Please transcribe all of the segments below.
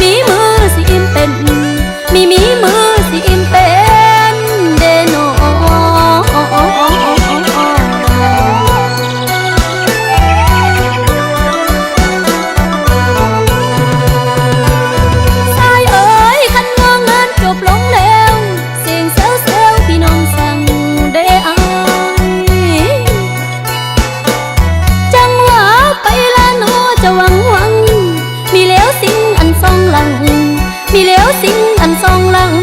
ມີມືຊິອີ່ມເປັນ ມີ ມີມືຊິອີ່ມເປັນເດນໍ. ຊາຍເອີຍ ຄັນວ່າງານຈົບລົງແລ້ວ ສຽງແຊວໆ ພີ່ນ້ອງຟັງເດ້ອ້າຍ. ຈັ່ງວ່າໄປລະນໍ ຈະຫວັງຫວັງ ມີແລ້ວສິ່ງອັນສ່ອງຫຼັງ ມີແລ້ວສິ່ງອັນສ່ອງຫຼັງ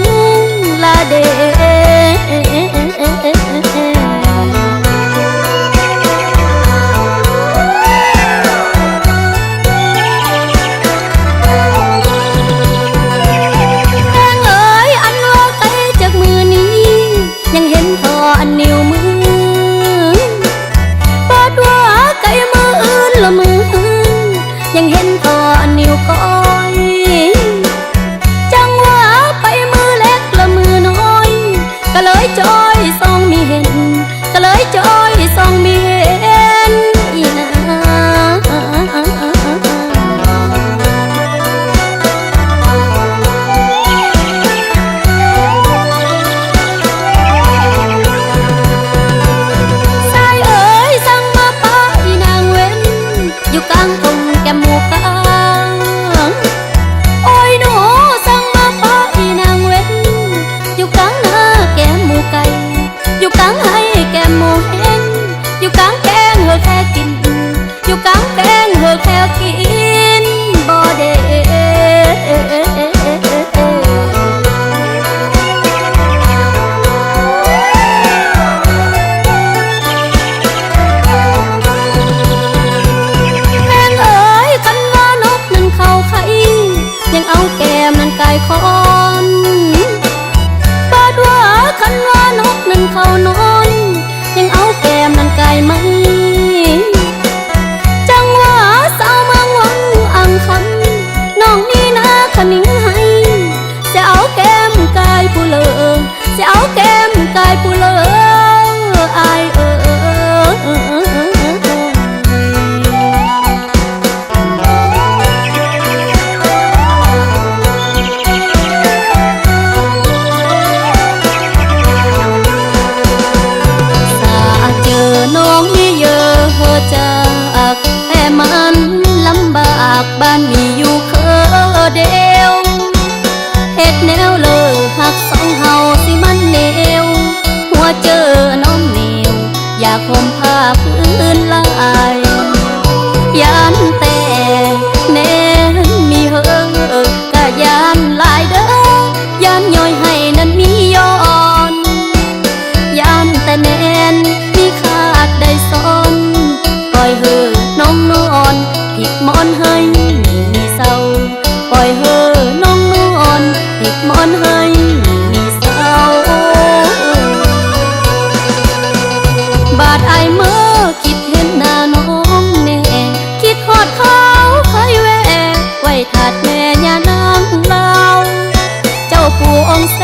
ລະເດ. ແພງເອີຍ ອັນວ່າໄກຈາກມື້ນີ້ ຍັງເຫັນທໍ່ອັນນິ້ວມື ບາດວ່າໄກມື້ອື່ນລະມື້ ຍັງເຫັນທໍ່ອັນນິ້ວກ້ອຍ. ຈັ່ງວ່າໄປມື້ເລັກລະມື້ນ້ອຍ ກະເລີຍຈ່ອຍສ່ອງມີເຫັນ ກະເລີຍຈ່ອຍສ່ອງມີເຫັນອີ່ນາ. ຊາຍເອີຍ ສັ່ງມາປະອີ່ນາງເວັນ ຢູ່ກາງທົ່ງແກ້ມໝູ່ກາງ. ໂອ້ຍໜໍ ສັ່ງມາປະອີ່ນາງເວັນ ຢູ່ກາງນາແກ້ມໝູ່ໄກ່ ຢູ່ກາງໄຮ່ແກ້ມໝູ່ເຫັນ ຢູ່ກາງແກງເຫີແຄ່ກິນ ຢູ່ກາງແກງເຫີແຄ່ກິນບໍ່ເດ. ແພງເອີຍ ຄັນວ່ານົກນັ້ນເຂົ້າໄຂ່ ຍັງເອົາແກ້ມນັ້ນກາຍຄອນ. ບາດວ່າຄັນວ່ານົກນັ້ນເຂົ້ານອນ ຍັງເອົາແກ້ມນັ້ນກາຍໄມ້. ຈັ່ງວ່າຊາວເມືອງວັງອັງຄຳ ນ້ອງນີ້ນາຄະນິງໄຫ້ ຊິເອົາແກ້ມກາຍຜູ້ເລີ ຊິເອົາແກ້ມກາຍຜູ້ເລີ ອ້າຍເອີຍ. ສາເຈີນ້ອງມີເຢີເຮີຈັກ ແຕ່ມັນລຳບາກ ບ້ານມີຢູ່ເຄີດຽວ ເຮັດແນວເລີຮັກສອງເຮົາຊິມັນແນວ ຫົວເຈີນ້ອງແນວ ຢາກຫົ່ມຜ້າພື້ນລາຍ ຢ້ານແຕ່ແນມມີເຮີ ກະຢ້ານຫຼາຍເດີ ຢ້ານຍ້ອຍໃຫ້ນັ້ນມີຍ້ອນ ຢ້ານແຕ່ແນມມີຂາດໄດ້ຊ້ອນ ປ່ອຍເຮີນ້ອງນອນ ພິກໝອນໃຫ້ມີເຊົາ ປ່ອຍເຮີນ້ອງນອນ ພິກໝອນໃຫ້ມີເຊົາ. ບາດອ້າຍເມີຄິດເຫັນໜ້ານ້ອງແນ່ ຄິດຮອດຄາວເຄີຍແວ່ ໄຫວ້ທາດແມ່ຍ່ານາງລາວ ເຈົ້າປູ່ອົງແສ